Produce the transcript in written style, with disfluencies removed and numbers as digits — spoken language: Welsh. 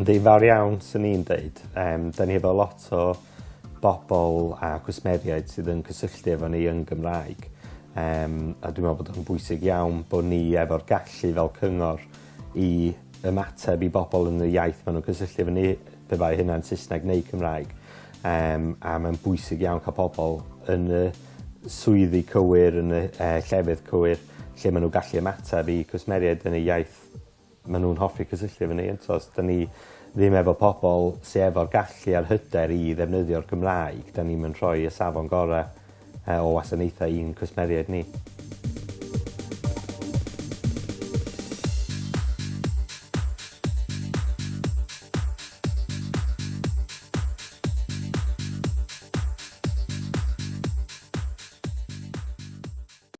Yndi, fawr iawn, swn i'n deud. Um, da ni efo lot o bobl a cwsmeriaid sydd yn cysylltu efo ni yn Gymraeg. Um, a dwi'n meddwl bod o'n bwysig iawn bod ni efo'r gallu fel cyngor i ymateb i bobl yn y iaith maen nhw'n cysylltu efo ni, pe bai hynna'n Saesneg neu Cymraeg. Um, a mae'n bwysig iawn cael pobl yn y swyddi cywir, yn y llefydd cywir, lle maen nhw'n gallu ymateb i cwsmeriaid yn y iaith maen nhw'n hoffi cysylltu efo ni ond os 'dan ni ddim efo pobol sy efo'r gallu a'r hyder i ddefnyddio'r Gymraeg 'dan ni'm yn rhoi y safon gora' yy o wasanaethau i'n cwsmeriaid ni.